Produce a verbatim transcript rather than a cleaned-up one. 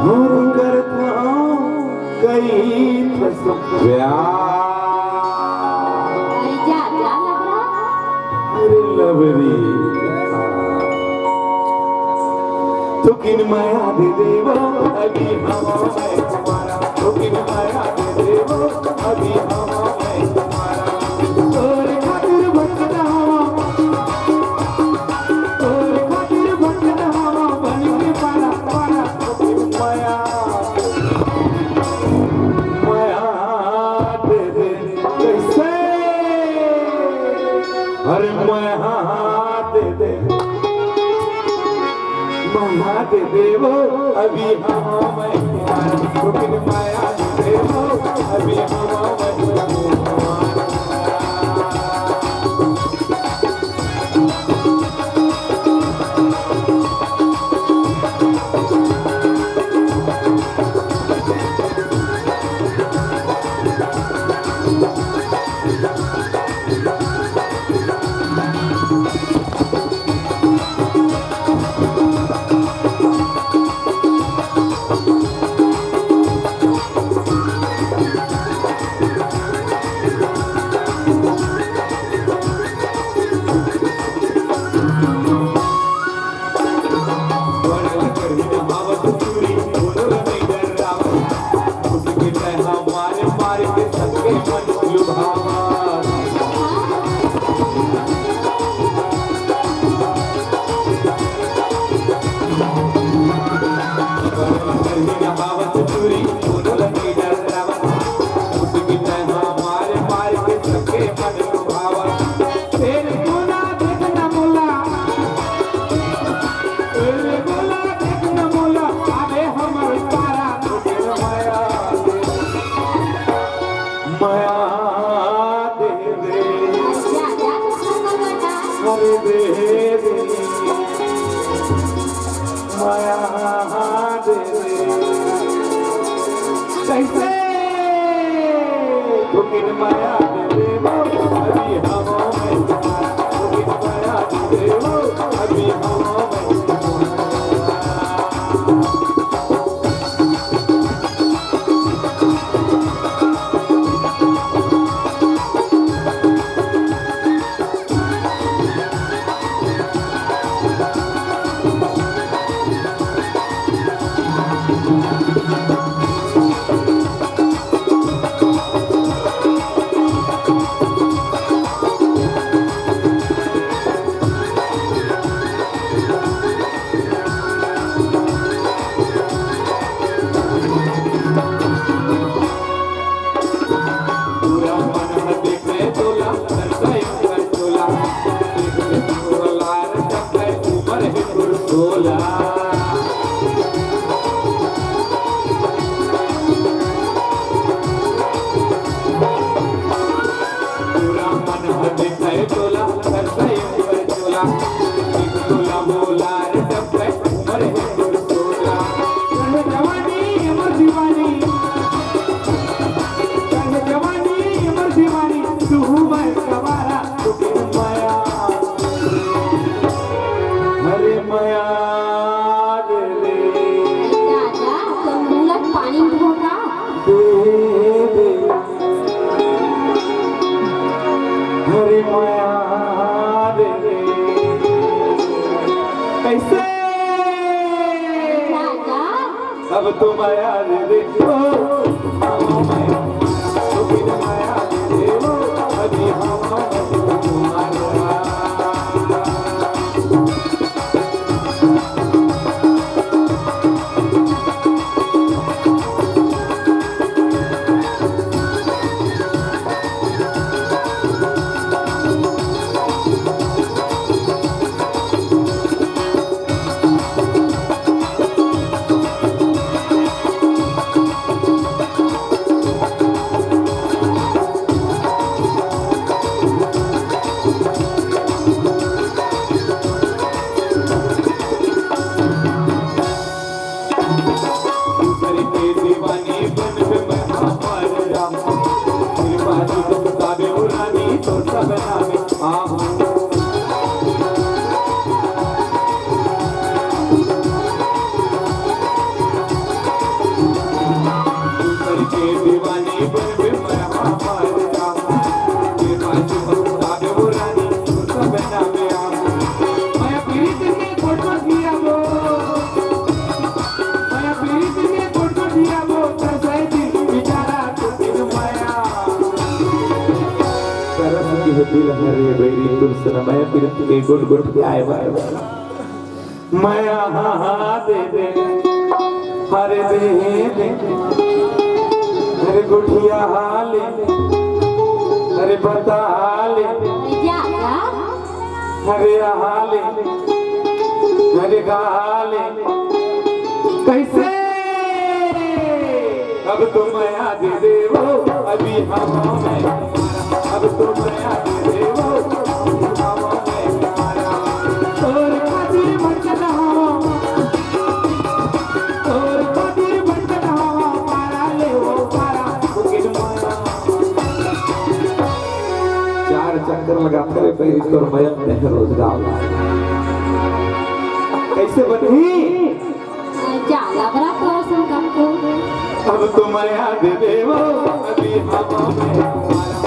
और करत हंव कई ठस प्यार। अरे जा, जा लबरा। अरे लबरी। थोकिन मया दे देवो, अभी हंव मैं तुम्हारा। थोकिन मया दे देवो, अभी हंव मैं तुम्हारा। तोरे खातिर भटकत हंव, तोरे खातिर भटकत हंव, बन के पारा, पारा। मया, मया दे दे, कइसे? अरे मया दे दे, मया दे देवो, अभी हंव मैं तुम्हारा। थोकिन मया दे देवो, अभी हंव मैं तुम्हारा। मया दे दे, अरे दे दे, मया दे दे। कइसे? थोकिन मया दे देवो, अभी हंव मैं तुम्हारा। थोकिन मया दे देवो, अभी हंव मैं तुम्हारा। अरे मया दे दे। अरे राजा, तोर मुंह ला पानी धोका। दे दे। अरे मया दे दे। कइसे? राजा। अब तो मया दे दे। ओ, ओ, मया। तो फिर मया दे दे। ओ, अभी हम तुम्हारा। दिल हरे बैरी तुलसन मया प्रीत के गुट गुट के आए बार। मया हा हा दे दे, हरे दे दे, हरे गुठिया हाले, हरे बता हाले, क्या क्या? हरे हाले, हरे गाले। कैसे? अब तो मया दे देवो, अभी हवा में। अब तो मया दे देवो, अभी हवा में। तोर खातिर बचत हवा, तोर खातिर बचत हवा, पारा ले वो पारा, उगिन मारा। चार चक्कर लगाते रे पहले तोर मयत में रोजगार। कैसे बनही? जा, लबरा तोरा संग काम को। अब तो मया दे देवो, अभी हवा में।